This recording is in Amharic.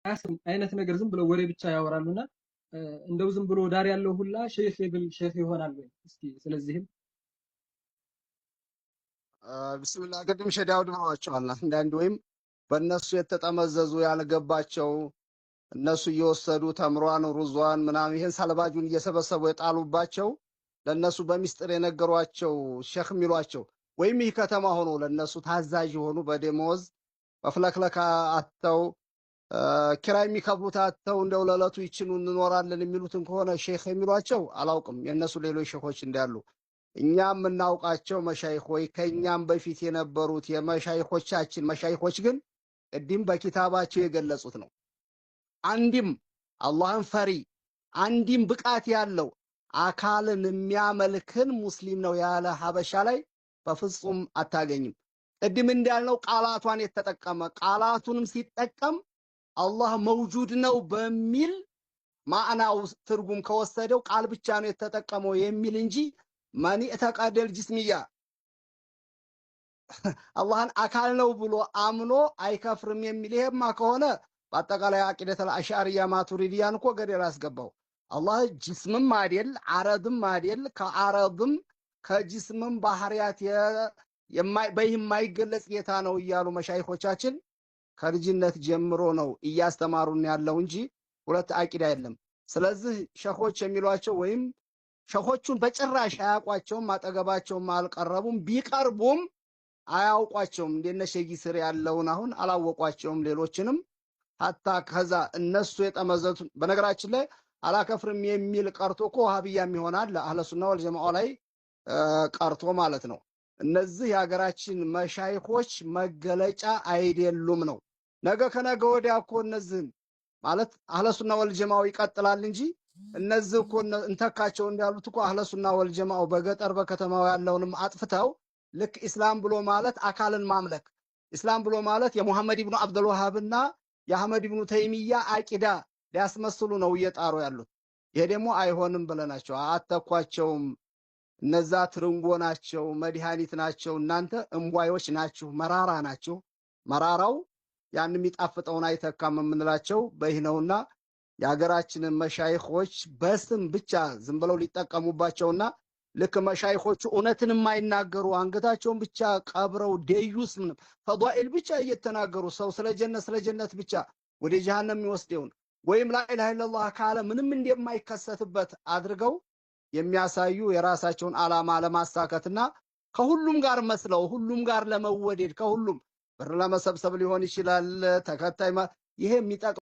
አያስብም አይነት ነገር ዝም ብለው ወሬ ብቻ ያወራሉና እንደው ዝም ብሎ ዳር ያለው ሁላ ሼህ ብል ሼህ ይሆናል ወይ? እስቲ ስለዚህም ቢስሚላህ ቅድም ሼህ ዳውድ ብለዋቸዋል። አንዳንድ ወይም በእነሱ የተጠመዘዙ ያልገባቸው እነሱ እየወሰዱ ተምሯን ሩዟን ምናምን ይህን ሳልባጁን እየሰበሰቡ የጣሉባቸው ለእነሱ በሚስጥር የነገሯቸው ሼህ የሚሏቸው ወይም ይህ ከተማ ሆኖ ለእነሱ ታዛዥ የሆኑ በደሞዝ መፍለክለካ አጥተው ኪራይ የሚከፍሉት አጥተው እንደው ለዕለቱ ይችኑ እንኖራለን የሚሉትን ከሆነ ሼህ የሚሏቸው አላውቅም። የእነሱ ሌሎች ሼኾች እንዳሉ እኛ የምናውቃቸው መሻይኾች ከእኛም በፊት የነበሩት የመሻይኾቻችን መሻይኾች ግን ቅድም በኪታባቸው የገለጹት ነው። አንድም አላህን ፈሪ አንድም ብቃት ያለው አካልን የሚያመልክን ሙስሊም ነው ያለ ሀበሻ ላይ በፍጹም አታገኝም። ቅድም እንዳልነው ቃላቷን የተጠቀመ ቃላቱንም ሲጠቀም አላህ መውጁድ ነው በሚል ማዕናው ትርጉም ከወሰደው ቃል ብቻ ነው የተጠቀመው የሚል እንጂ መን ተቀደል ጅስሚያ አላህን አካል ነው ብሎ አምኖ አይከፍርም የሚል ይሄማ ከሆነ በአጠቃላይ አቂደተል አሽዓሪያ ማቱሪዲያን እኮ ገደል አስገባው። አላህ ጅስምም አይደል አረድም አይደል ከአረድም ከጅስምም ባህሪያት በይህ የማይገለጽ ጌታ ነው እያሉ መሻይኾቻችን ከልጅነት ጀምሮ ነው እያስተማሩን ያለው እንጂ ሁለት አቂዳ የለም። ስለዚህ ሸኾች የሚሏቸው ወይም ሸኾቹን በጭራሽ አያውቋቸውም፣ አጠገባቸውም አልቀረቡም። ቢቀርቡም አያውቋቸውም። እንደነ ሼህ ስር ያለውን አሁን አላወቋቸውም። ሌሎችንም ሀታ ከዛ እነሱ የጠመዘቱ በነገራችን ላይ አላከፍርም የሚል ቀርቶ እኮ ወሃቢያም ይሆናል አህለ ሱና ወል ጀማዓ ላይ ቀርቶ ማለት ነው። እነዚህ የሀገራችን መሻይኾች መገለጫ አይደሉም ነው። ነገ ከነገ ወዲያ እኮ እነዚህን ማለት አህለሱና ወልጀማው ይቀጥላል እንጂ እነዚህ እኮ እንተካቸው እንዳሉት እኮ አህለሱና ወልጀማው በገጠር በከተማው ያለውንም አጥፍተው ልክ ኢስላም ብሎ ማለት አካልን ማምለክ ኢስላም ብሎ ማለት የሙሐመድ ኢብኑ አብዱል ወሃብና የአህመድ ኢብኑ ተይሚያ አቂዳ ሊያስመስሉ ነው እየጣሩ ያሉት። ይሄ ደግሞ አይሆንም ብለናቸው አተኳቸውም። እነዛ ትርንጎ ናቸው፣ መድኃኒት ናቸው። እናንተ እምቧዮች ናችሁ፣ መራራ ናቸው። መራራው ያን የሚጣፍጠውን አይተካም የምንላቸው በይህ ነውና የሀገራችንን መሻይኾች በስም ብቻ ዝም ብለው ሊጠቀሙባቸውና ልክ መሻይኾቹ እውነትን የማይናገሩ አንገታቸውን ብቻ ቀብረው ደዩስ ምንም ፈዳኢል ብቻ እየተናገሩ ሰው ስለ ጀነት ስለ ጀነት ብቻ ወደ ጀሃነም የሚወስደውን ወይም ላኢላሃ ኢለላህ ካለ ምንም እንደማይከሰትበት አድርገው የሚያሳዩ የራሳቸውን ዓላማ ለማሳካትና ከሁሉም ጋር መስለው ሁሉም ጋር ለመወደድ ከሁሉም ብር ለመሰብሰብ ሊሆን ይችላል። ተከታይ ይሄ የሚጠቅም